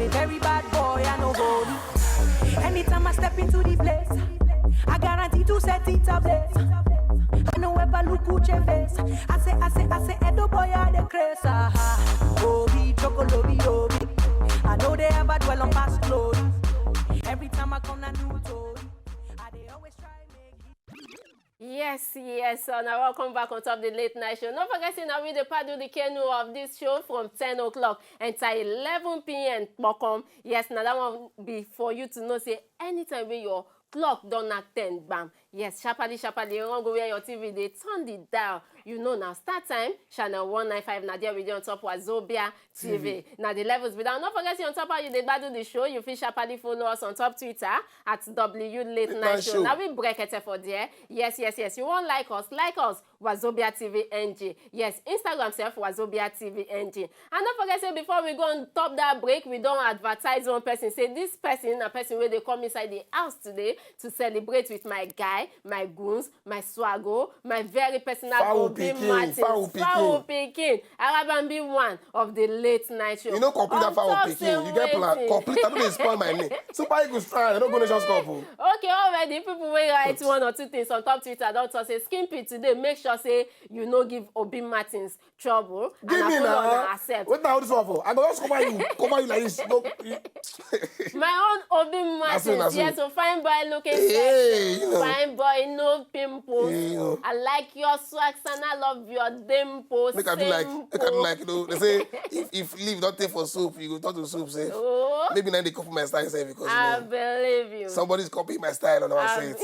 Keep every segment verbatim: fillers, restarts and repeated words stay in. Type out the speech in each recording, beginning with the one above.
Very bad boy, I know holy. Anytime I step into the place, I guarantee to set it ablaze. I know ever look who your face. I say, I say, I say, Edo boy, I the craze. Aha. Obi, choco, lobi, obi. I know they ever dwell on past glory. Every time I come, a new story. I they always try make Yes, yes, so now welcome back on top the late night show. Don't forget, say now we the paddle the canoe of this show from ten o'clock until eleven p m. Welcome. Yes, now that one be for you to know, say, anytime when your clock don't knock ten, bam. Yes, sharply, sharply, you won't go where your T V, they turn the dial. You know now, start time, channel one nine five, now there we dey on top Wazobia T V. Now the levels be down. Don't forget, say on top how you dey gbadu the show, you fit sharply follow us on top Twitter at W Late Night Show. Now we break it for there. Yes, yes, yes. You won't like us, like us, Wazobia T V N G. Yes, Instagram self, Wazobia T V N G. And don't forget, say before we go on top that break, we don't advertise one person. Say this person, a person where they come inside the house today to celebrate with my guy, my goons, my swaggle, my very personal Fowl Obi pikin, Martins. Fowl pikin. Fowl pikin. Arabambi one of the late night show. You know, complete that On Fowl top pikin. say You get plan. wetin? Complete. I don't dey spoil my name. Super Eagles fan. I don't go Nations Cup. Oh. Okay, already people will write one or two things on top Twitter. Don't talk say Skimpy today. Make sure say you no give Obi Martins trouble. Give And me I follow now. Una accept. What now this one for? I go just cover you, cover you like this. No, you- My own Obi That's it, Martins. that's Yes, it. so fine boy looking Hey, sexy. you know. Fine boy, no pimples. You know. I like your swags and I love your dimples. Make I do like, make I do Simple. like you know. They say if if leaf don't take for soup, you go talk to soup. Say Oh, maybe now they copy my style, say because you I know believe you. somebody's copying my style on our I set.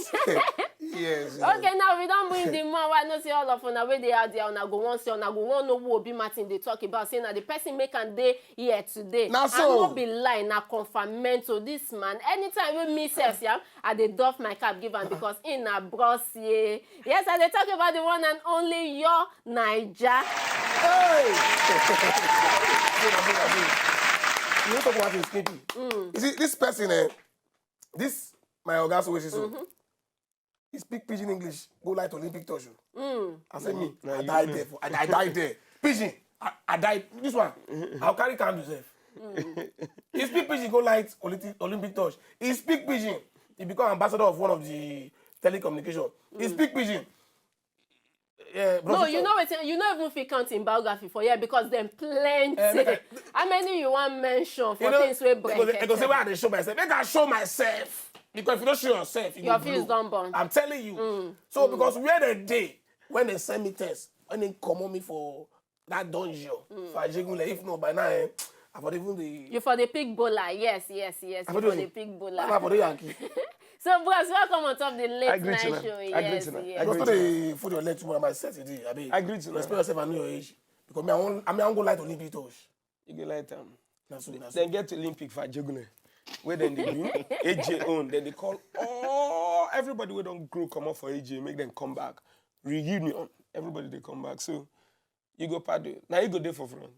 Yes. you know. Okay, now we don't bring the man. Why not say all of una where they are there? Una go one say una go one know who Obi Martin they talk about. Say now the person make and they here today. Na I so. No be lie, na confirmento this man. Anytime we meet self, yeah, I dey doff my cap give am because in na bros ye. Yes, I dey talk about the one and only your Naija. Hey! You know talk about this, Skippy. You see, this person, eh, this my oga so wey she so. He speak pidgin English, go light Olympic torch. Oh. Mm. I say me, Na I you die know. there. For, I, I die there. Pidgin, I, I die. This one, I'll carry candle sef. Mm. He speak pidgin, go light Olympic, Olympic torch. He speak pidgin. He become ambassador of one of the telecommunication. He Mm. speak pidgin. Yeah, No, you know what? You know even fit count in biography for here because them plenty. Eh, make I- How many you want mention for You know, things we they break? go, they go say, "Where I dey show myself?" Make I show myself. Because if you don't show yourself, you Your go fuse blow. don't burn. I'm telling you. Mm. So Mm. because where they dey, when they send me text, when they come on me for that dungeon, Mm. for Ajegunle, if not by now, eh, I for even the You for the pig bowler, yes, yes, yes. I You for for the- the pig bowler. I for the Yankee. So, bros, welcome on top the late I greet night you, man. show. I greet Yes, you, man. yes. I Just greet put you. the food your leg tomorrow. My set today. I mean, I greet you, man. Respect yourself and know your age. Because me, I won't, I mean, I won't go light Olympic torch. You go light am. That's what that's Then get Olympic for Ajegunle. Where then they do A J own. Then they call all everybody we don't grow come up for A J, make them come back. Reunion. Everybody they come back. So you go paddle. Now you go there for front.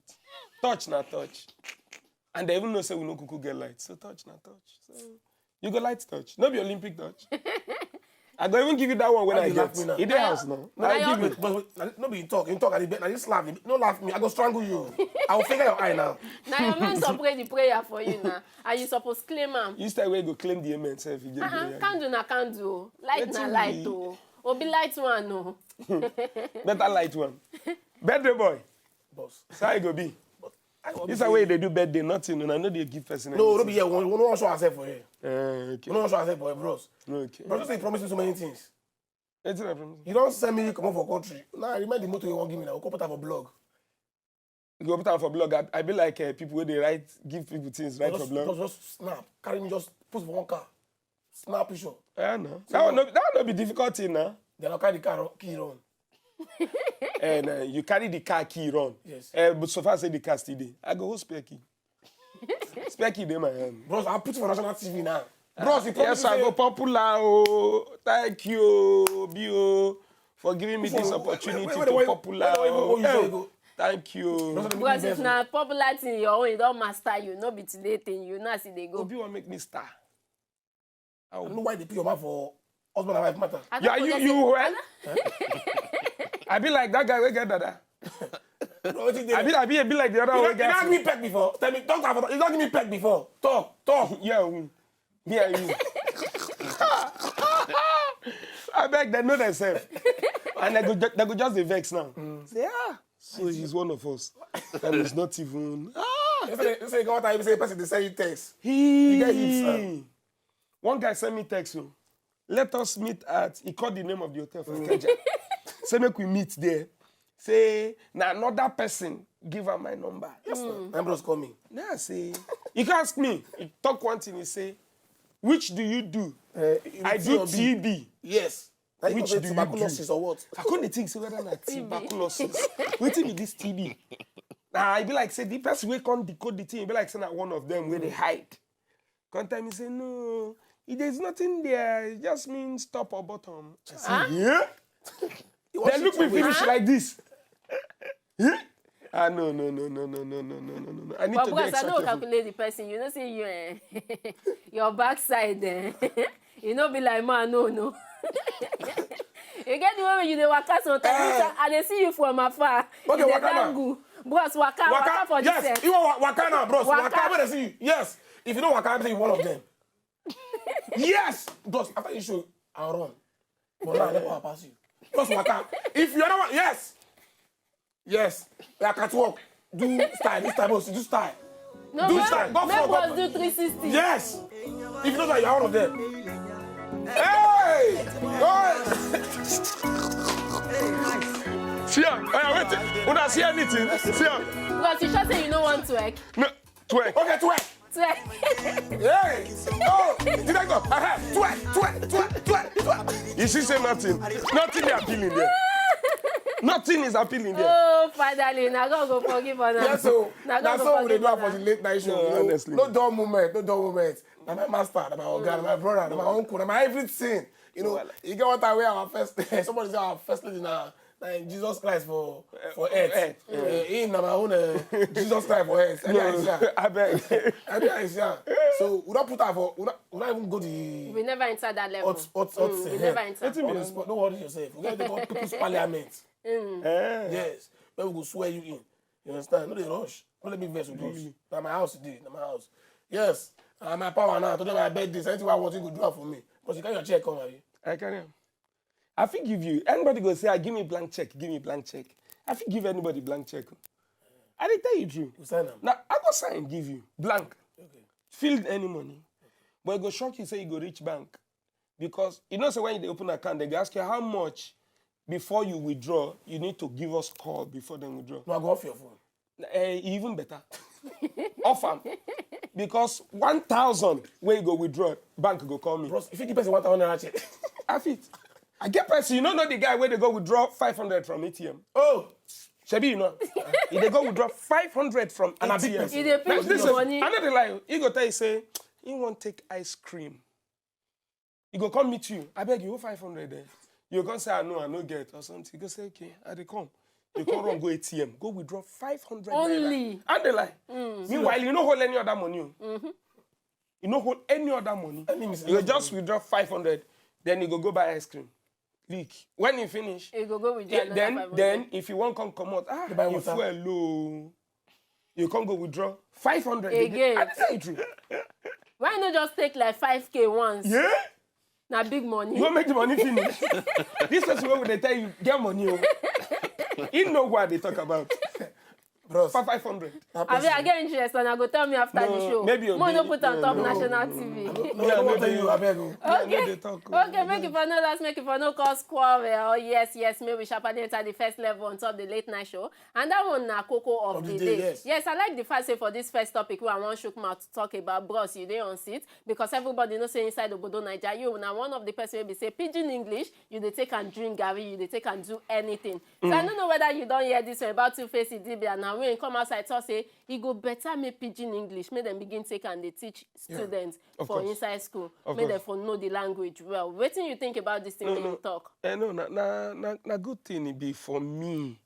Touch na touch. And they even know say we no cuckoo get light. So touch na touch. So you go light touch. No be Olympic touch. I go even give you that one when Why I you laugh get. me now? It dey Now house you- now. Now I Now give you- you. But, but, but, no be you talk. You talk at the bed. Now you slap me. No laugh me. I go strangle you. I will finger your eye now. Now your man to pray the prayer for you now, and you suppose claim am. You stay where you go claim the amen self. You get Uh-uh. the Candle na candle, light na Wetin light be? Oh. Obi light one no. Better light one. Birthday boy. Boss. So how e go be? I want This to are where say they do birthday, nothing. And I know they give person No, no anything. be here. We no wan show ourselves for here. Eh, okay. We no wan show ourselves for here, bros. Okay. Bros, just say you promise me so many things. Wetin I promise? You don't send me come up for country. Now I remember the motor you wan give me now. We come put am for blog. You go put am for blog. I, I be like uh, people where they write, give people things, write for Just, blog. just, just snap. Carry me, just put for one car. Snap picture. Yeah, no. So That one, what? no, that one no be difficult thing now. Then I carry the car, run- key run. And uh, you carry the car key run. Yes. Uh, but so far say the car still dey. I go hold spare key. Spare key dey my hand. Bros, I put it for national T V now. Bros, you Yes, promise I say go popular. Oh, thank you, B O, for giving me this Who- opportunity where- where- to where- popular. where- where- where- where you Oh, go? Thank you. Bros, Because if na popular thing your own, you don't master you, no be today thing, you know as e dey go. Obi wan make me star. I don't know why they put your man for husband and wife matter. I don't Yeah, you, forget you say- were. I be like that guy wey get dada. No, wetin dey I be, I be, I be like the other You way don't, you don't give guy. me peck before. Tell me, talk about, you don't give me peck before. Talk, talk. Yeah, we. Yeah, you. I beg them, know themselves. And they go, ju- they go just dey vex now. Say, ah, so he's one of us. And he's not even. Ah, You say, you say, you say, you say, person they send you text. he. You get hits, sir. One guy sent me text, so let us meet at. He called the name of the hotel for Ikeja. Say make we meet there. Say na another person give am my number. Yes, sir. My bros call me. Now I say, he can ask me. He talk one thing. He say, which do you do? Uh, I T do or B? T B. Yes. Now you Which go say do you tuberculosis do? Or what? I couldn't think say whether na tuberculosis. Wetin be this T B? Nah, I be like say the person wey come decode the thing, e be like say na one of them wey dey hide. Come tell me say no, it, there's nothing there. It just means top or bottom. I say, yeah. You want They to look me check with- finish like this. Yeah. Ah no no no no no no no no no no no. I need But to be because I know extra careful. Calculate the person, you know say you eh, your backside eh, you know be like man no no. You get the way you dey waka sometimes. Eh. I dey see you from afar. Okay, You dey waka now. dangle. Bros waka waka for this Yes, set. You want wa- waka now, bros. Waka. Waka, where they see you? Yes. If you don't waka, I'm saying one of them. Yes, bros. After you show, I'll run. But now I never pass you. Just waka. If you don't want, yes, yes. Like catwalk. Do style. This time, bros. Do style. No, Do make, style. Go make for, go bros for. Do three sixty. Yes. If you know that you're one of them. Hey! Go ahead. See am. Oh, yeah, wait. Una see anything? See am. Bros, you sure say you no want twerk? No, twerk. Okay, twerk. Twerk. Hey! Oh! Did I go? Uh-huh. Twerk, twerk, twerk, twerk, twerk. You see, say nothing. Nothing is appealing there. Nothing is appealing there. Oh, finally, na God go forgive una. Yeah, so Na that's God go all we dey forgive do am una. For the late night show. No, You know, honestly. No dull moment, no dull moment. Na my master, na my oga, na my brother, na my uncle, na my everything. You know, you get what I wear our first. Somebody say our first lady na na Jesus Christ for for earth. earth, Eh, him na my own uh, Jesus Christ for earth. I be Aisha. I beg. I be Aisha. So we don't put her for. We don't, we don't even go the We never enter that level. hot hot hot. Mm, we eh, never enter. Wetin be on the that? Spot. Don't worry yourself. We get the people's parliament. Eh. Yes, where we go swear you in. You understand? No dey rush. No let me vex with us. Na my house today. Na my house. Yes. Na my power now. Today my birthday. So anything I want you go do am for me. But you carry your check come, abi? I carry am. I fit give you. Anybody go say, ah, give me blank check, give me blank check. I fit give anybody blank check. I dey tell you true. You sign am. Now I go sign give you blank. Okay. Fill any money, but e go shock you say you go reach bank because you know say when you dey open account, they go ask you how much before you withdraw. You need to give us call before dem withdraw. No, I go off your phone. Eh, e even better. Off am because one thousand wey you go withdraw, bank go call me. Bros, if you give person one thousand naira check. I fit. I get person. You no know the guy wey dey go withdraw five hundred from A T M. Oh, Shebi you know. He dey go withdraw five hundred from And a big A T M. person. He dey pinch the Listen, money. I no dey lie. He go tell you say he wan take ice cream. He go come meet you. I beg you, five hundred there. You go come say, I know, I no get or something. He go say, okay, I dey come. You come run go A T M, go withdraw five hundred naira. Only. And dey lie. Meanwhile, you no hold any other money. Oh. You no hold any other money. Any miscellaneous You go just withdraw five hundred, then you go go buy ice cream. Lick. When you finish, You go go with yeah, another then five hundred. Then if you wan come comot, ah, You buy you water. Fuel low. You come go withdraw five hundred Again. I tell you true. Why not just take like five K once? Yeah. Na big money. You wan make the money finish. This person wey we dey tell you get money o. He know what they talk about. Bros. For five hundred. That Abi person- I get interest and I go tell me after No, the show. maybe you Mo no dey- put on no, top no, national no, T V. No, no, no, tell you, I beg you. Yeah, no, they talk. Okay, make it for no last, make it for no cause quarrel. Oh, yes, yes, may we sharply enter the first level on top the late night show. And that one na koko of, Of the, the day. day, yes. Yes, I like the fact say for this first topic, we I wan shook mouth to talk about bros, you dey on seat. Because everybody know say inside Obodo Naija, you na one of the person wey be say pidgin English, you dey take and drink garri, you dey take and do anything. So I don't know whether you don hear this one about Two-Face Idibia now wey come outside talk say e go better make pidgin English, make dem begin take and dey teach students Of for course. Inside school, Of make course. Dem for know the language well. Wetin you think about this thing No, wey no. you talk? Eh, no, na, na, na, na good thing it be for me.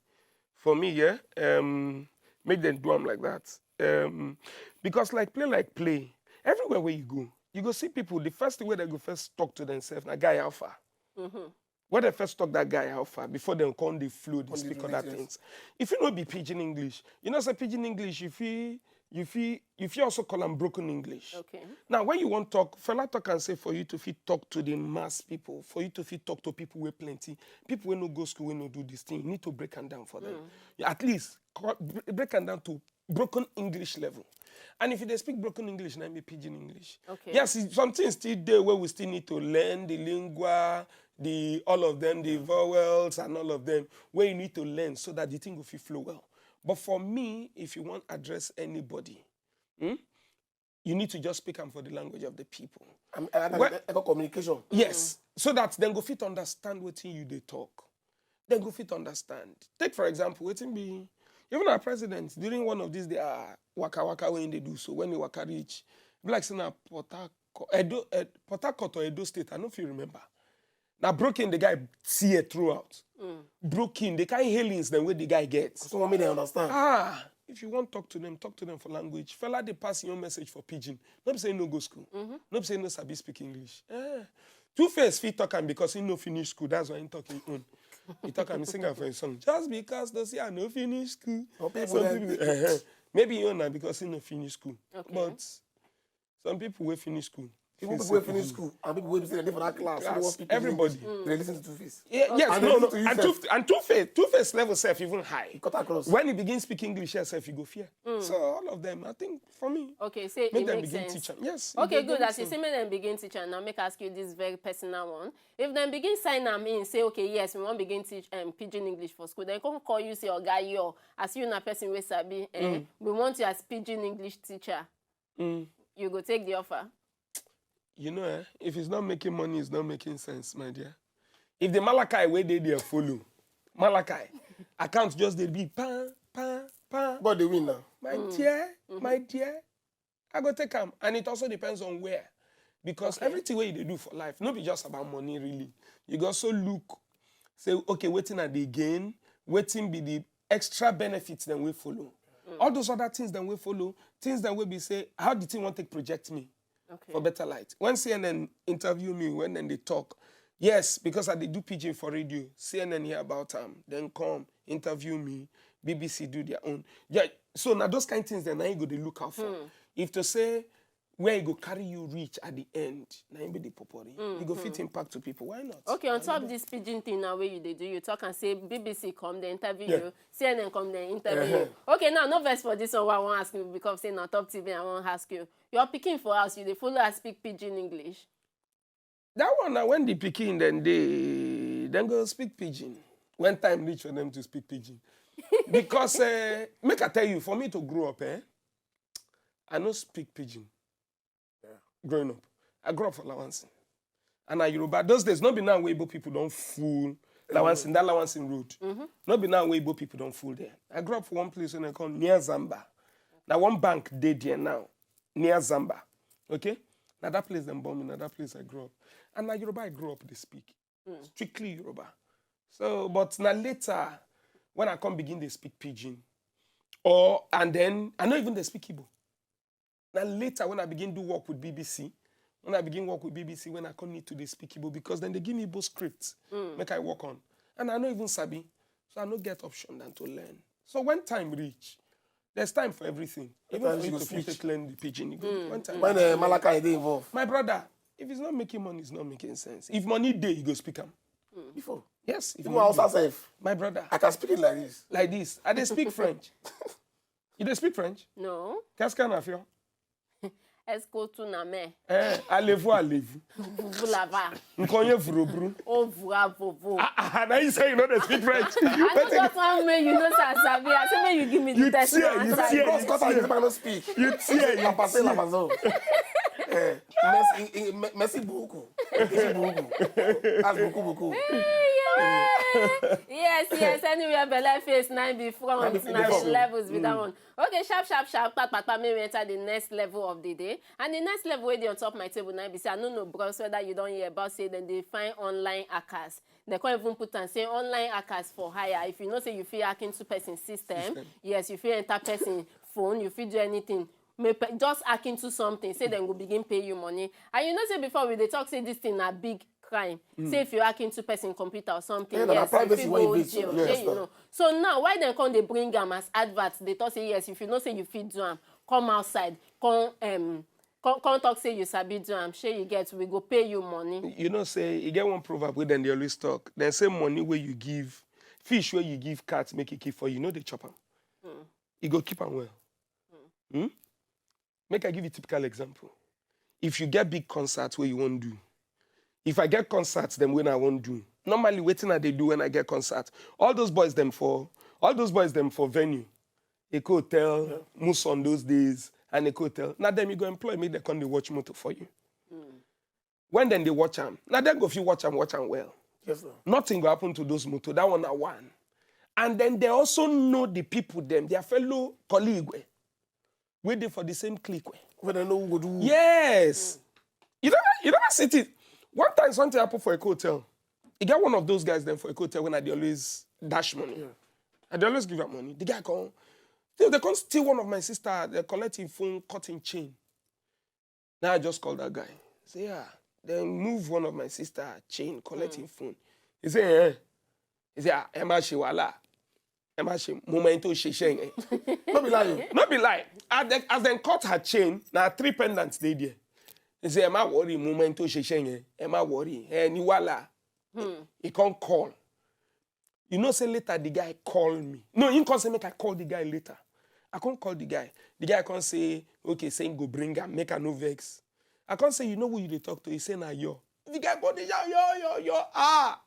For me, yeah, um, make them do am like that. Um, because like play, like play, everywhere where you go, you go see people. The first thing where they go first talk to themselves, na guy alpha. When they first talk that guy how far, before they come the flow, they Come dey speak do other it, yes. things. If you know be pidgin English, you know say pidgin English, if you if you if you also call them broken English. Okay. Now, when you want talk, fella talk and say for you to fit talk to the mass people, for you to fit talk to people where plenty, people where no go school, where no do this thing, you need to break them down for them. You at least co- bre- break them down to broken English level. And if you dey speak broken English, now be pidgin English. Okay. Yes, it- some things still there where we still need to learn the lingua, the all of them, the vowels and all of them, where you need to learn so that the thing will fit flow well. But for me, if you want address anybody, hmm, you need to just speak them for the language of the people. I'm, I, I, Well- I, I got communication. Yes, so that then go fit understand what you they talk. Then go fit understand. Take for example, what be even our president during one of these day ah, waka waka when they do so when they waka reach, be like say na Port Harcourt, Edo, Ed, Port Harcourt or Edo State, I no fit remember. Now broken the guy tear throughout. Broken the kind hailings then where the guy gets. So want me to understand. Ah, if you want talk to them, talk to them for language. Fella, they pass your message for pidgin. No be say no go school. No be say no sabi speak English. Eh. Two Face fit talk am because he no finish school. That's why he talk him own. He talk am, he sing am for his song. Just because they say I no finish school. Some people Some that- people, eh, eh. Maybe you know because he no finish school. Okay. But some people will finish school. Even fit people who say finish pidgin. School and people who say they never class. Who Class, want speak everybody. English, they listen to Two Face. Yeah, yes, And no, they no, listen to and you two, sef. And two Face, two Face level self even high. Cut across. When he begins speaking English, self you go fear. So all of them, I think for me, Okay, say make it them makes begin sense. Teach am. Yes. it Okay, dey good. very As you soon. Say, make them begin teach am. Now, make I ask you this very personal one. If them begin sign am in, say, okay, yes, we want begin teach um, pidgin English for school, then come call you, say, Oga, yo, as you na person wey sabi, eh, we want you as pidgin English teacher. You go take the offer. You know, eh, if it's not making money, it's not making sense, my dear. If the Malachi where they there follow, Malachi, account just they be pan, pan, pan. But they win now. My dear, my dear, I go take am. And it also depends on where. Because everything where you dey do for life, no be just about money, really. You go also look, say, okay, waiting at the gain, waiting be the extra benefits then we follow. All those other things then we follow, things that will be say, how the thing want to project me Okay. for better light. When C N N interview me, when then they talk, yes, because I did do pidgin for radio, C N N hear about them, then come interview me, B B C do their own. Yeah, so now those kind of things then I go they look out for. If to say where you go carry you reach at the end, now you be the popori. You go fit impact to people. Why not? Okay, on top of this pidgin thing now where you they do, you talk and say B B C come, they interview Yeah. You, C N N come, they interview You. Okay, now no verse for this one. What I want to ask you because say on top T V, I want to ask you. Your picking for house, you they follow us speak pidgin English. That one now when the picking then they then go speak pidgin. When time reach for them to speak pidgin. Because uh, make I tell you, for me to grow up, eh, I no speak pidgin. Growing up, I grew up for Lawansin. And I Yoruba. Those days, not be now where Igbo people don't fool Lawansin, that Lawansin road. Not be now where Igbo people don't fool there. I grew up for one place when I call near Zamba. Now one bank dey there now, near Zamba. Okay? Now that place them born me, now that place I grew up. And now Yoruba I grew up, they speak. Strictly Yoruba. So, but now later, when I come begin, they speak pidgin. Or, and then, I not even they speak Igbo. Now later, when I begin do work with B B C, when I begin work with B B C, when I come need to they speak Igbo, because then they give me Igbo scripts, make I work on. And I no even sabi. So I no get option than to learn. So when time reach, there's time for everything. Even Sometimes for you you go to fit switch. take learn the pidgin, you go when time. When uh, Malachi they involved. My brother, if it's not making money, it's not making sense. If money day, you go speak am. Before. Yes. If Even money outside dey. safe. My brother, I can speak it like this. Like this. I dey speak French. You dey speak French? No. Qu'est-ce qu'on a fait? Est-ce que tu n'as mais? Eh, allez-vous, allez-vous. Vous là-bas. Nkonye vrobru. Oh, bravo, vous. Ah, ah, now you say you know they speak French. I know that one way you know say I sabi. I say make you give me the You test tear, and you answer. tear. Bros, cut out, you never speak. You tear, You you are passing tear. Amazon. Eh, merci, eh, me- merci beaucoup. Merci beaucoup. That's beaucoup, beaucoup. Yes, yes. Anywhere belle face nine be front, Nine be nine front. Levels with that one. Okay, sharp, sharp, sharp, pa, pa, pa, may we enter the next level of the day. And the next level where they on top my table now be say, I don't know, bros, whether you don't hear about say then they find online hackers. They can't even put and say online hackers for hire. If you know say you feel hack into person system, System. Yes, you feel enter person phone, you feel do anything. May pe- just hack into something, say then go begin pay you money. And you know say before we they talk say this thing na big crime. Mm. Say if you hack into person computer or something, yeah, yes, privacy, you fit go jail. Yes, shey you know. So now, why dem come dey bring am as advert? They talk say yes, if you know say you fit do am, come outside, come um, come come talk say you sabi do am. Shey you get, we go pay you money. You know say e get one proverb wey dem dey always talk. Dem say money wey you give, fish wey you give cat make e keep for you, no dey chop am. Mm. E go keep am well. Mm. Hmm? Make I give you typical example. If you get big concert where you won't do, if I get concerts, then when I won't do. Normally, waiting I they do when I get concert. All those boys them for, all those boys them for venue. Eco Hotel, yeah. Muson those days, and Eco Hotel. Now them you go employ me, they come they watch motor for you. Mm. When then they watch am, now then go if you watch am, watch am well. Yes, sir. Nothing go happen to those motor. That one na one. And then they also know the people them, their fellow colleague wey, wey dey for the same clique wey. Wey dem know who go do who. Yes. You never, you never see it. One time something happened for a hotel. You get one of those guys then for a hotel when I dey always dash money. Yeah. I dey always give am money. The guy come, they, they come steal one of my sister. They collect him phone, cut him chain. Now I just call that guy. Say, yeah. Then move one of my sister chain, collect him phone. He say, eh. He say, ah, ẹ má ṣe wàhálà. Ẹ má ṣe, mo mọ ẹni tó ṣe iṣẹ́ yẹn. No be lie o. No be lie. As dem, as dem cut her chain, na three pendants dey there. He say, ẹ má worry, mo mọ ẹni tó ṣe iṣẹ́ yẹn. Ẹ má worry. Ẹ ní wàhálà. Hmm. He come call. You know say later the guy call me. No, he come say make I call the guy later. I come call the guy. The guy come say, okay, say he go bring am, make I no vex. I come say, you know who you dey talk to? He say, na yo. The guy come dey shout, yo, yo, yo. Ah!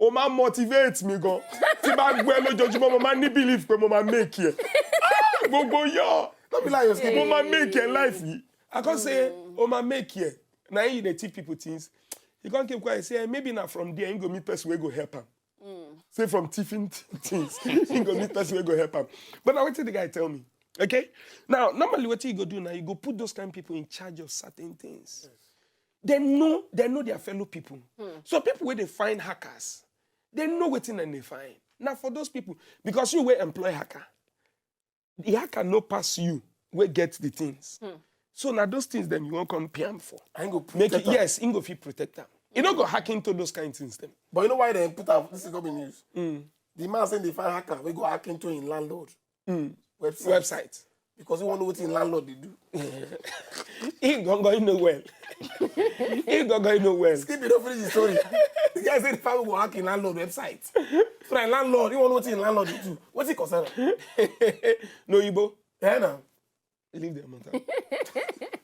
O ma motivate me gan. Tí bá gbé lójoojúmọ́, mo máa ní belief pé mo máa make it. Ah! Gbogbo yo. No be lie, mo máa make it life yìí. I come say, o ma make it. Na you dey teach people things. He come keep quiet. Say, eh, maybe na from there, he go meet person wey go help am. Mm. Say from thieving things, he go meet person wey go help am. But now wetin the guy tell me? Okay? Now, normally wetin you go do now, you go put those kind of people in charge of certain things. Yes. They know, they know their fellow people. Mm. So people wey dey find hackers, they know wetin dem dey find. Now for those people, because you wey employ hacker, the hacker no pass you wey get the things. Hmm. So now those things then you won't come pay am for. I go protect am. Yes, he go fit protect am. He no go hack into those kind things then. But you know why they put am? This is not be news. Mm. The man say they find hacker, we go hack into him landlord website. Website. Because he want to know what him landlord they do. He go go know well. He go go know well. Skip it, don't finish the story. The guy said the family go hack him landlord website. So my landlord, he want to know what him landlord they do. What's it concern? No, Igbo. Yeah, now. Leave their matter.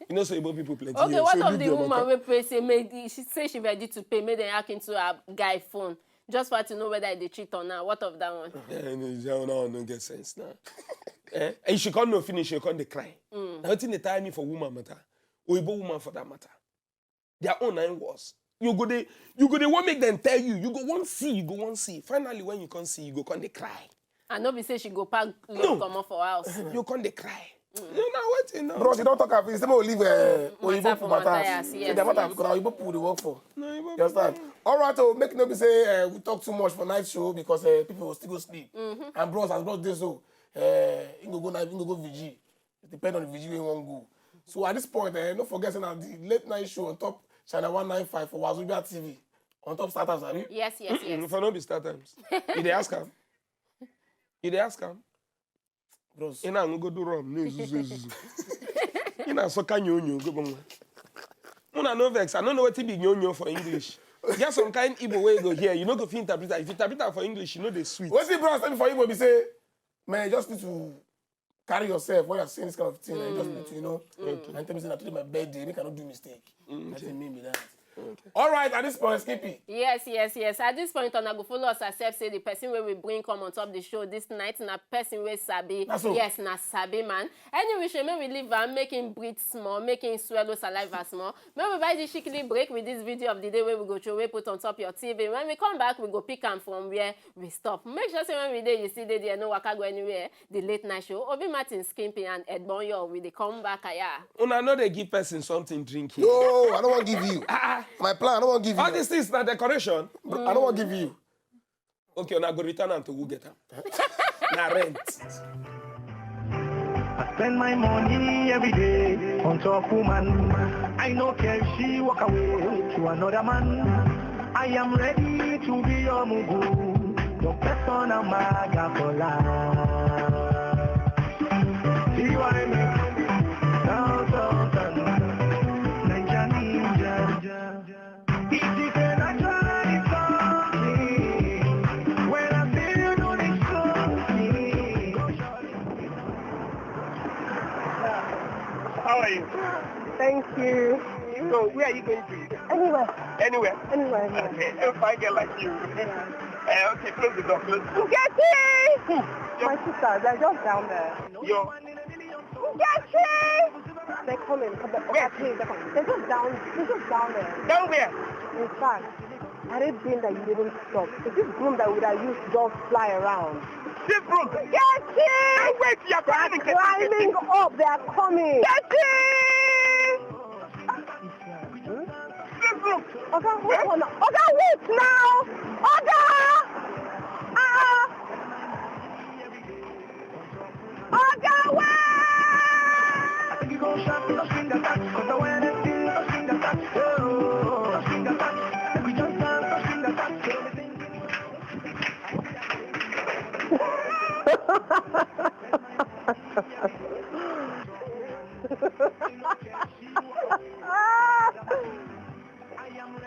You know, so Igbo people plenty. Okay, here, what so of the woman wey pray say make the, she say she ready to pay, make dem hack into her guy phone just for to know whether they cheat or not. What of that one? Eh, no, that one no get sense now. Eh? And she can't no finish, she can't dey cry. Mm. Now wetin dey tire me for woman matter? Oyibo woman for that matter. Their own nine was. You go dey, you go dey want make them tell you. You go want see, you go want see. Finally, when you can't see, you go come dey cry. I no be say she go pack, no, comot for house. You come dey cry. Mm. You know wetin now? Bros, you don't talk about this. They will leave uh, Oyibo matter for matter. Matthias, yes, the matter yes. Because Oyibo people dey work for. No, Oyibo. You understand? All right, so make no be say uh, we talk too much for night show because uh, people will still go sleep. Mm-hmm. And bros, as bros dey so, uh, he go go night, he go go vigil. It depends on the vigil wey wan go. So at this point, eh, don't forget say na the late night show on top channel one nine five for Wazobia T V. On top Star Times, abi? Yes, yes, yes. Mm-mm, for no be Star Times. You dey ask am? You dey ask am? Bros. Ị na-aṅụgodu rum na-ezuzu ezuzu. Ị na-asọka nyonyo, go gbanwe. Una no vex. I no know wetin be nyonyo for English. Get some kind Igbo wey go here. You no go fit interpret am. If you interpret am for English, you know the sweet. Wetin bros tell me for Igbo be say, man, you just need to carry yourself when you're saying this kind of thing. And you just need to, you know, and tell me say na today my birthday, make I no do mistake. That's the mean be that. Okay. All right, at this point, Skippy. Yes, yes, yes. At this point, una go follow us accept say the person wey we bring come on top the show this night na person wey sabi. Na so. Yes, na sabi man. Anyway, shey make we leave am, make him breathe small, make him swallow saliva small. Make we buy this shikili break with this video of the day wey we go throw wey put on top your T V. When we come back, we go pick am from where we stop. Make sure say when we dey, you still dey there, no waka go anywhere. The late night show, Obi Martin, Skimpy, and Edbonyo, we dey come back, aya. Una no dey give person something drink here. No, I don't want to give you. Ah, ah. My plan, I don't want to give you. All these things na decoration. Bro, I don't want to give you. Okay, una go return am to who get am. Na rent. I spend my money every day on top woman. I no care if she walk away to another man. I am ready to be your mugu, your personal maga for life. C Y M, down, down, down, Naija Ninja. It is a natural something. When I feel you do this something. How are you? Thank you. So, where are you going to? Anywhere. Anywhere? Anywhere. Okay, a fine girl like you. Uh, okay, close the door, close the door. Nkechi! Who? My sisters, they're just down there. Your Nkechi! They're coming. They're, where? They're just down, they're just down there. Down where? In fact, had it been that you didn't stop, if this broom that would have used to just fly around. This broom? Nkechi! Wait, you're climbing up, they are coming. Nkechi! This broom. Oga, hold on. Oga, wait now. Oga! Ah! Oga, wait!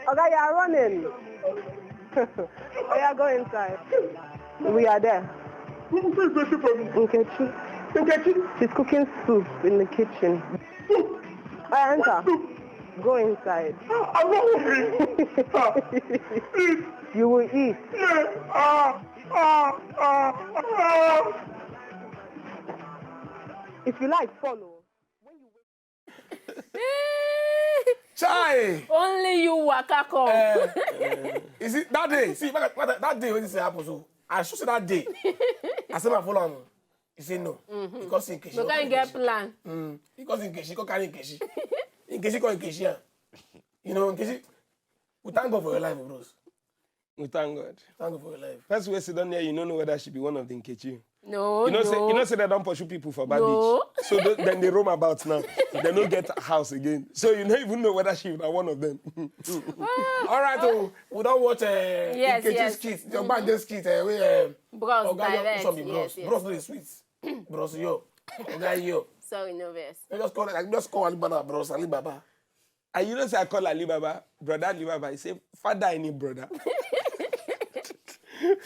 Oga, you are running. Oya, go inside. We are there. Who is waiting for me? Nkechi. Nkechi. She's cooking soup in the kitchen. Soup? Oya, enter. Soup? Go inside. Ah, I'm not hungry. Ah, please. You will eat. Yeah. Ah, ah, ah, ah. If you like, follow. Chai! Only you waka come. Eh, eh. You see, that day, see, that, that, that day when this happen, so I should say that day. I say my follow am. He say no. Mm-hmm. Because in case you can't get plan. Mm. Because in case you can't in case you, in case you can't in case you, you know, in case you, we thank God for your life, bros. We thank God. Thank God for your life. Person wey sit down there, you no know whether she be one of the Nkechi. No, you know, no. Say, you know, say they don't pursue people for bad. No. Beach. So they, then they roam about now. They don't get a house again. So you don't even know whether she na one of them. Ah. All right, oh, we don't watch, uh, yes, Nkechi, yes, skit. Your band just skit, uh, we, uh, Bros Oga, yo, direct, some yes, bros. Yes. Bros no dey sweet. Bros, yo. Oga, yo. Sorry, no vex. They just call it, like, just call Alibaba, bros, Alibaba. And you know say I call Alibaba, brother Alibaba. He say, "Father, any brother."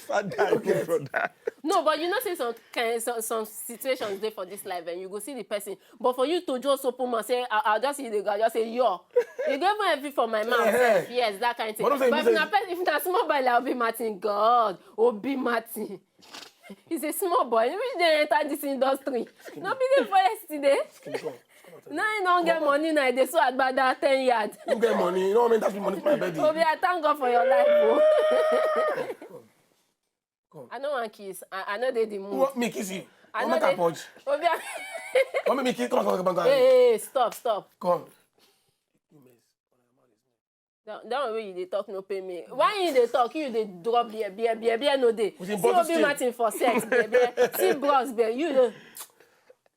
Father, any brother. No, but you know say some kind, some, some situations dey for this life, and you go see the person. But for you to just open mouth, say, "I'll, I'll just see the guy," just say, "Yo." You go even have it for my mouth. Eh, eh. Yes, that kind of thing. But I'm saying, but if na pe-, if na small boy like Obi Martin, God, Obi Martin. He's a small boy. Which dey enter this industry? No be dey for yesterday. Skin, come on. No, he don't get money now. They so about that ten yard. You get money. You know what I mean? That's money for my bed. Obi, I thank God for your life, bro. Come on. I no wan kiss. I, I no dey the mood. You want me kiss you? I no dey. Obi, I... Want me kiss? Come on, come on, come on. Hey, hey, hey, stop, stop. Come on. That, that one wey you dey talk no pay me. Why you dey talk? You dey drop beer, beer, beer, beer no dey. See Obi Martin for sex, beer, beer. See bros, beer. You dey.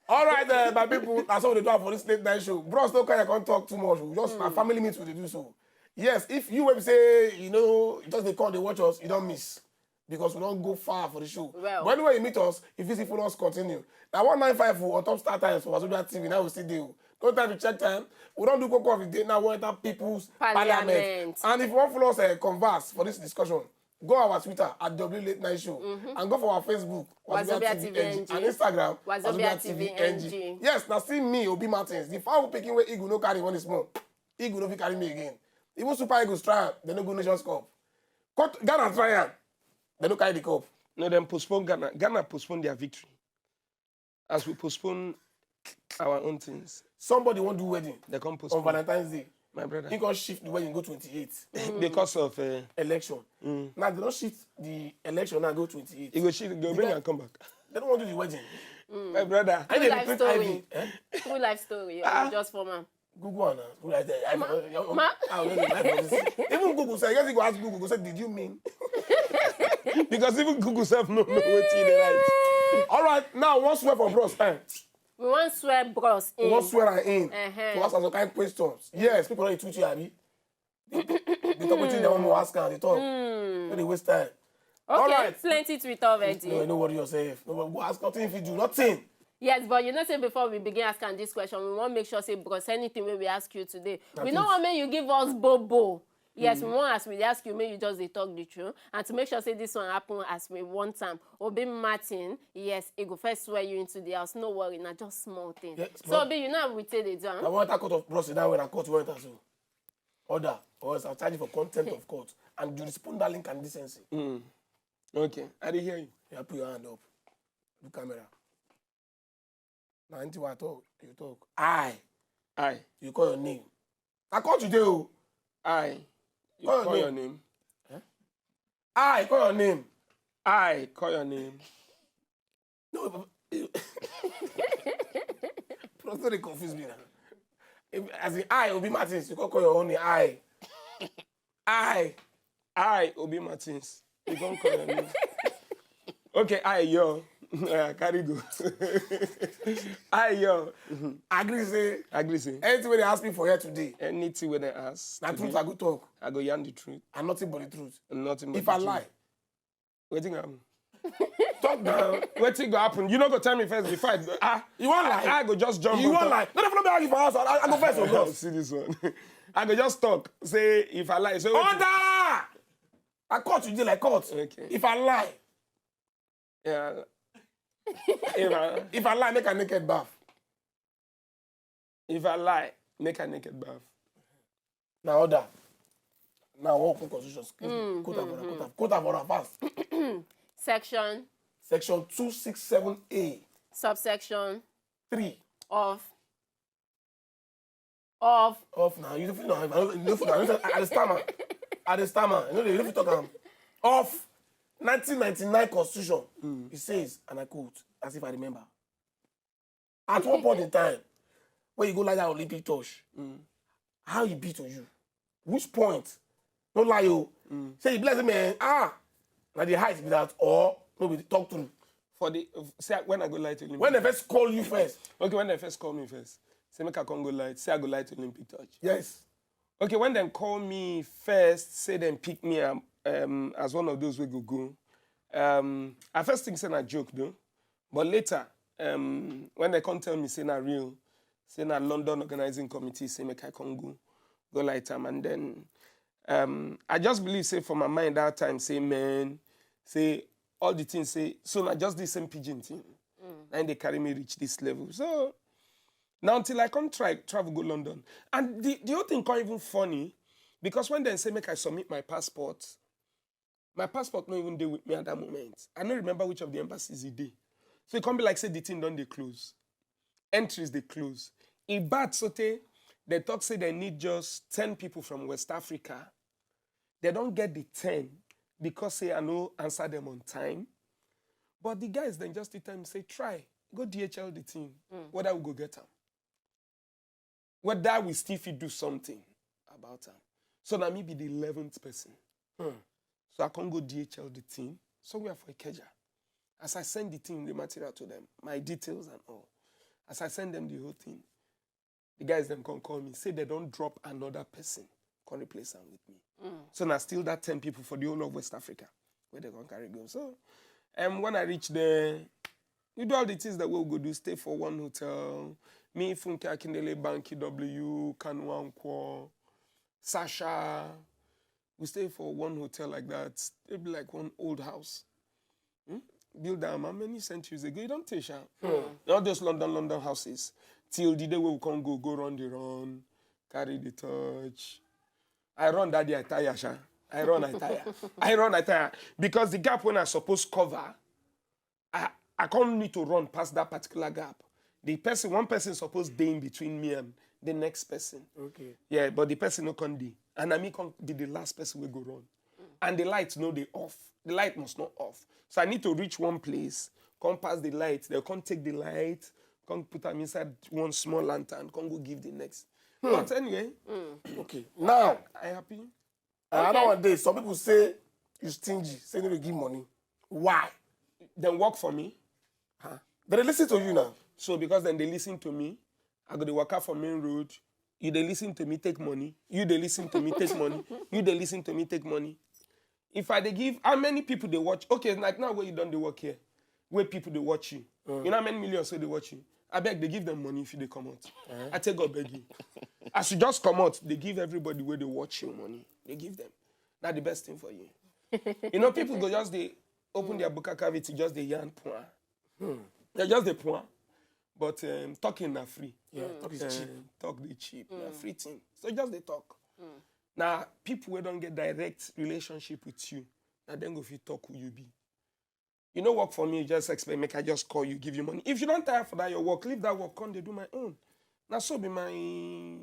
All right, uh, my people, that's all we dey do for this late night show. Bros, no carry come talk too much. We just, na family meet we dey do so. Yes, if you wey be say, you know, you just dey come dey watch us, you don't miss. Because we don't go far for the show. Well. But anyway, you meet us, if you see follow us, continue. Now, one nine five on top Star Times for Wazobia T V, now we still do. Don't time to check time. We don't do Coco of the Day, now we enter People's Parliament. Parliament. And if you want follow us, uh, converse for this discussion, go our Twitter at W Late Night Show. Mm-hmm. And go for our Facebook, Wazobia T V N G. And Instagram, Wazobia T V N G. Yes, now see me, Obi Martins. The foul picking where Eagle no carry one is more. Eagle no fit carry me again. Even Super Eagles try, they no go Nations Cup. Ghana try am. They no carry the cup. No, dem postpone Ghana. Ghana postpone their victory. As we postpone our own things. Somebody wan do wedding. They come postpone. On Valentine's Day. My brother. He gonna shift the wedding, go twenty-eight. Because of, uh, election. Now they don't shift the election, now go twenty-eight. He go shift, go bring and come back. They don't want to do the wedding. My brother. True life story. Eh? True life story. Ah. Just for man. Google am now. Google am. Ma, I, I, ma. I don't know. Even Google say, yes, you go ask Google, go say, "Did you mean?" Because even Google self no know wetin e dey write. All right, now, one swear for bros. Eh? We wan swear bros in. We wan swear am in. Uh-huh. To ask am some kind questions. Yes, people don dey tweet you, abi? They talk wetin they wan ask am, they talk. No dey waste time. Okay, Alright. Plenty tweet already. No, no worry yourself. No, go ask nothing if you do nothing. Yes, but you know, say before we begin asking this question, we want make sure say because anything wey we ask you today, we no truth. Want make you give us bobo. Yes, we want as we ask you, make you just dey talk the truth, and to make sure say this one happen as we want am. Obi Martin, yes, e go first swear you into the house. No worry, na just small thing. Yeah, So small. Obi, you know how we take dey do I am. want that court of process that way I court went as well. Order, or else I'll charge you for contempt of court and jurisprudence and indecency. Okay, I dey hear you. You put your hand up. Look camera. Now, anything I talk, you talk. I, I, you call your name. I call today, oh. I, you Call your call your name. name. I call your name. I call your name. No, but- Bros, no dey confuse me now. If, as in, I, Obi Martins, you can't call your own name. I. I. I, Obi Martins. You can't call your name. Okay, I, yo. Yeah, carry go. I, yo. I agree, say, Agree say, anything wey they ask me for here today, anything wey they ask, na today, truth I go talk, I go yarn the truth. and nothing but the truth. And nothing but If the I truth. Lie, Wetin go happen? talk down. Wetin go happen? You no go tell me first before I go. Ah, You wan lie? I go just jump. You on wan top. Lie? No, no, no, I give for house. I, I go first, oh, bros. See this one. I go just talk. Say if I lie, say wetin? Order! I caught you there like caught. Okay. If I lie, Yeah. If I, if I lie, make a naked bath. if I lie, make a naked bath. Now order. Now what constitution? Quote am for quote am. Quote am for am fast. Section, Section two six seven A subsection three. Of of Off now. You feel now. I don't know if I I dey stammer. I dey stammer. You know they really talk am. Of nineteen ninety-nine constitution. It says, and I quote, as if I remember. At one point in time, when you go like that Olympic torch, how e be to you? Which point? No lie, oh. Say you be like, man, ah, na the height be that, or no be talk true. For the, say when I go light Olympic. When they first call you first, Okay, when they first call me first, say make I come go light. Say I go light Olympic torch. Yes. Okay, when they call me first, say them pick me um, um, as one of those wey go go. Um, I first think say na joke though, but later um, when they come tell me say na real, say na London organizing committee say make I come go, go light am, and then um, I just believe say for my mind that time say man, say all the things say so na just the same pidgin thing. Then they carry me reach this level. So now until I come try travel go London, and the the whole thing come even funny because when they say make I submit my passport, my passport no even dey with me at that moment. I no remember which of the embassies e dey. So e come be like say the thing don dey close. Entries dey close. E bad sotey they talk say they need just ten people from West Africa. They don get the ten because say I no answer them on time. But the guys then just still tell me say try go D H L the thing whether we go get am. Whether we still fit do something about am. So na me be the eleventh person. So I come go D H L the thing somewhere for Ikeja. As I send the thing, the material to them, my details and all. As I send them the whole thing, the guys then come call me, say they don drop another person, come replace am with me. So na still that ten people for the whole of West Africa where they come carry go. So um, when I reach there, we do all the things that we go do, stay for one hotel. Me, Funke Akindele, Banky W, Kanu Ankwo, Sasha. We stay for one hotel like that. It be like one old house. Hmm? Build am how many centuries ago? You don't take sha. All those London, London houses. Till the day we come go, go run the run, carry the torch. I run that day, I tire, sha. I run, I tire. I run, I tire. Because the gap when I suppose cover, I, I can't need to run past that particular gap. The person, one person suppose dey in between me and the next person. Okay. Yeah, but the person no come dey. And na me come be the last person wey go run. And the light no dey off. The light must not off. So I need to reach one place, come pass the light, they'll come take the light, come put am inside one small lantern, come go give the next. But anyway, Okay. Now, I happy. another one day, some people say you stingy, say you no dey give money. Why? Then work for me. They dey listen to you now. So because then they listen to me, I go dey waka for main road. You dey listen to me, take money. You dey listen to me, take money. You dey listen to me, take money. If I dey give, how many people dey watch? Okay, like now where you don dey work here, where people dey watch you. You know how many millions wey dey watch you? Abeg, dey give them money if you dey comot. I take God beg you. As you just comot, dey give everybody wey dey watch you money. Dey give them. Na the best thing for you. You know, people go just dey open their buccal cavity, just dey yarn pua. They just dey pua. But um, talking na free. Yeah, talk is cheap. Um, talk dey cheap. Na free thing. So just dey talk. Na people wey don get direct relationship with you, na dem go fit talk who you be. You no work for me, you just expect make I just call you, give you money. If you don tire for that your work, leave that work, come dey do my own. Na so be my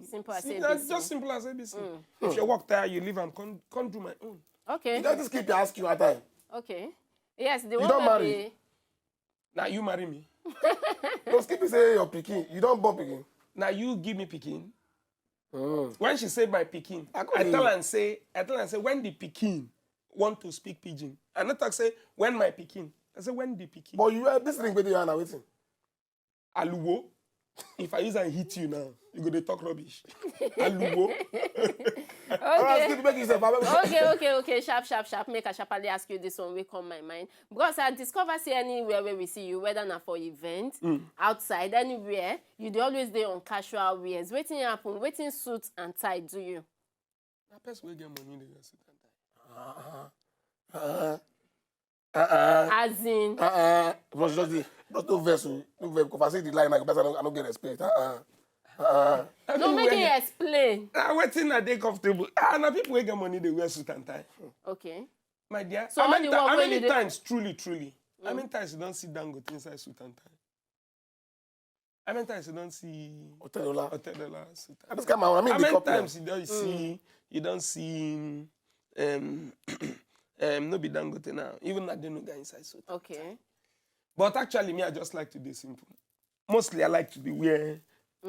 Simple as See, A B C. Na just simple as A B C. If your work tire you, leave am, come come do my own. Okay. You don't just keep to ask you at time. Okay. Yes, the You one don't wey marry? Be, Na you marry me. Don't skip to say your pikin. You don't born pikin. Na you give me pikin. Mm. When she say my pikin, I I, couldn't tell hear. Am say I tell am say when the pikin want to speak pidgin. I no talk say when my pikin. I say when the pikin. But you have this ring with your hand, waiting. Aluwo. If I use and hit you now, you go dey talk rubbish. Aluwo. All right, skip to make yourself. Okay, okay, okay. Sharp, sharp, sharp. Make I sharply ask you this one wey come my mind. Because I discover say anywhere where we see you, whether na for event, outside, anywhere, you dey always dey on casual wears. Wetin happen? Wetin suit and tie do you? Na person wey get money dey wear suit and tie. Uh-uh. Uh-uh. As in, Uh-uh. Just, just, the- just no verse. No verse. Because I see the line, I go better. I don't get respect. Uh-uh. Uh-uh. no make him explain. Ah, wetin I dey comfortable. Ah, na people wey get money dey wear suit and tie. Okay. My dear, So how all many, the ti- work how wey many you dey- times, truly, truly, how many times you don see Dangote inside suit and tie? How many times you don see Otedola. Otedola suit and I just come out. I mean, How the many couple. Times you don see you don see um, um, no be Dangote now, even Adenuga inside suit. Okay. But actually, me, I just like to be simple. Mostly, I like to be wear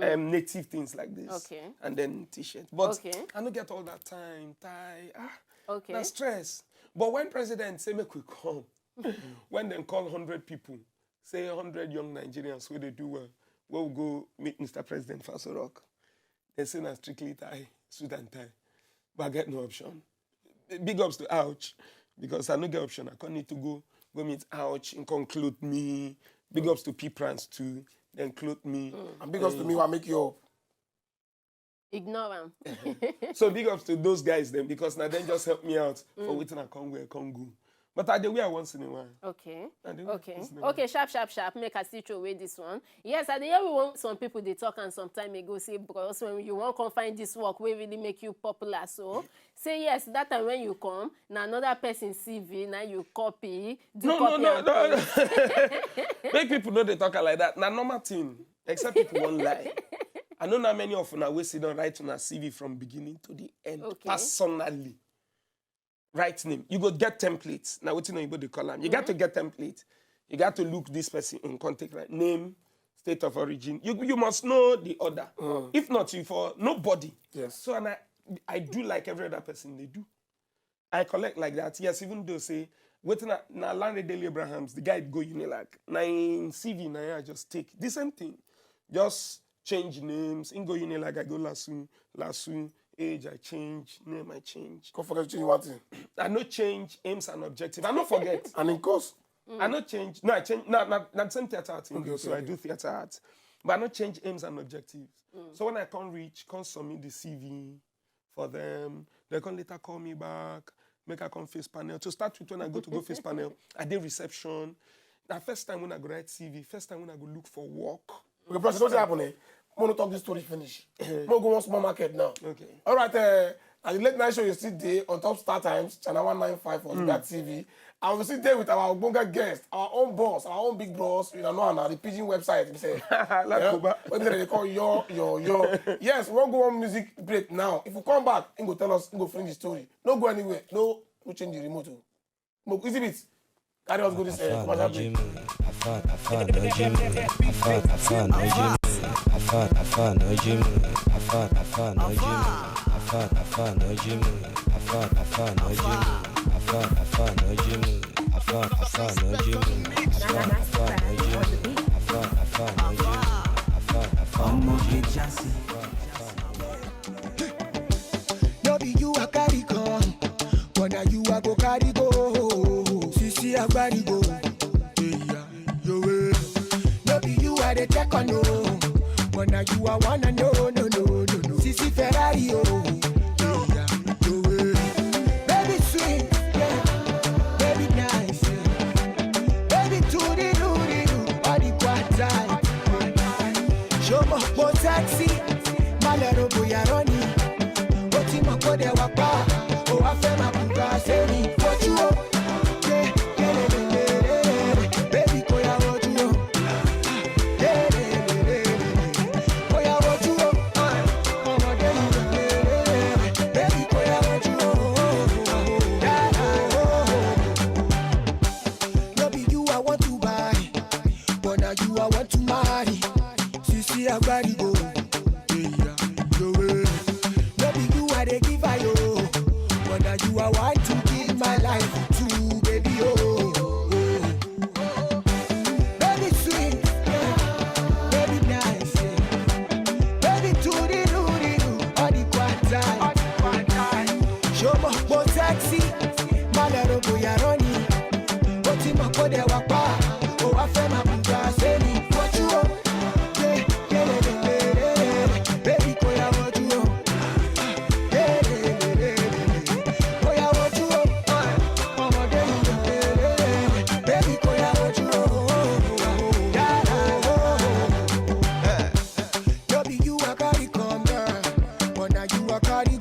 um, native things like this. Okay. And then t-shirt. But Okay. I don't get all that time, tie. Ah, Okay. Na stress. But when president say make we come, when dem call hundred people, say hundred young Nigerians wey dey do well, wey we go meet Mister President for Aso Rock, dem say na strictly tie, suit and tie. But I get no option. Big ups to Ouch, because I no get option. I come need to go go meet Ouch and conclude me. Big ups to P Prance too. Then clothe me. And big ups to me, I make you up. Ignore am. So big ups to those guys then, because now then just help me out for wetin I come wear, come go. But I dey wear once in a while. Okay. I dey wear Okay. once in a while. Okay, sharp, sharp, sharp. Make I still throw away this one. Yes, I dey hear we want some people dey talk and some time ago say, bros, when you wan come find this work wey really make you popular, so say yes, that time when you come, na another person C V na you copy, do No, no, copy no, and no. paste. Make people know they talk like that. Na normal thing. Except people won't lie. I know not many of una wey sit down write una C V from beginning to the end. Okay. Personally. Write name. You go get templates. Now wetin oyibo dey call am? You got to get template. You got to look this person in contact, right? Name, state of origin. You you must know the order. If not, you for nobody. Yes. So and I I do like every other person they do. I collect like that. Yes, even though say wetin na, na Lanre Dele Abrahams, the guy go Unilag. Na in C V na I just take the same thing. Just change names. In go Unilag, I go Lasu, Lasu. Age I change, name I change. Come forget to change one thing. I no change aims and objectives. I no forget. And in course, I no change. No, I change. No, no, na the same theater art. Okay, So okay, I do theater art, but I no change aims and objectives. So when I come reach, come submit the C V for them. They come later call me back. Make I come face panel. To start with, when I go to go face panel, I did reception. The first time when I go write C V, first time when I go look for work. Okay, plus, you know what happened? Eh? We want to talk this story finish. We go one small market now. Okay. All right. Uh, at the late night show, you see day on top Star Times, channel one nine five on that T V. And we sit there with our Ogbonga guest, our own boss, our own big boss, you know, on the Pidgin website. We say, Lakoba. What do they call yo, yo, yo? Yes, we go one music break now. If we come back, he go tell us, he go finish the story. No go anywhere. No, no change the remote. Oh. Mo easy beat. Carry us go this uh, commercial break. Omo get chance. Agbarigo, yeah, yo, eh. No be you I dey check on, no. But now you are one and no, no, no, no, no. Sisi Ferrari, oh, yeah, yo, eh. Baby sweet, yeah. Baby nice, yeah. Baby to the do the do, all the quiet time. Show me more sexy, my little boy, I run it. Ó ti mọ̀ kó dẹ̀ wá pa, ó wá fẹ́ máa kú ká sẹ́ni. Wojú o, yeah, yeah, le, le, le, le, le. Baby, kó yá wojú o. Yeah, le, le, le, le, le. Kó yá wojú o. Ah, ọmọdé yìí, le, le, le, le. Baby, kó yá wojú o. Yeah, oh, oh, oh. No be you I want to buy, but now you I want to marry. Sisi Agbarigo, yeah, yo, eh. No be you I dey give her, yo, but now you I want to give my life to, baby, oh, oh. Baby sweet, yeah. Baby nice, yeah. Baby to the do the do, all the quiet time. Show me more sexy, my little boy, I run it. Ó ti mọ̀ kó dẹ̀ wá pa, ó wá fẹ́ máa bùgà sẹ́ni. Wojú o, yeah, yeah, le, le, le, le, le. Baby, kó yá wojú o. Yeah, le, le, le, le, le. Kó yá wojú o. Ọmọdé yìí, le, le, le, le. Baby, kó yá wojú o. Yeah, oh, oh, oh. No be you I carry come, girl, but now you I carry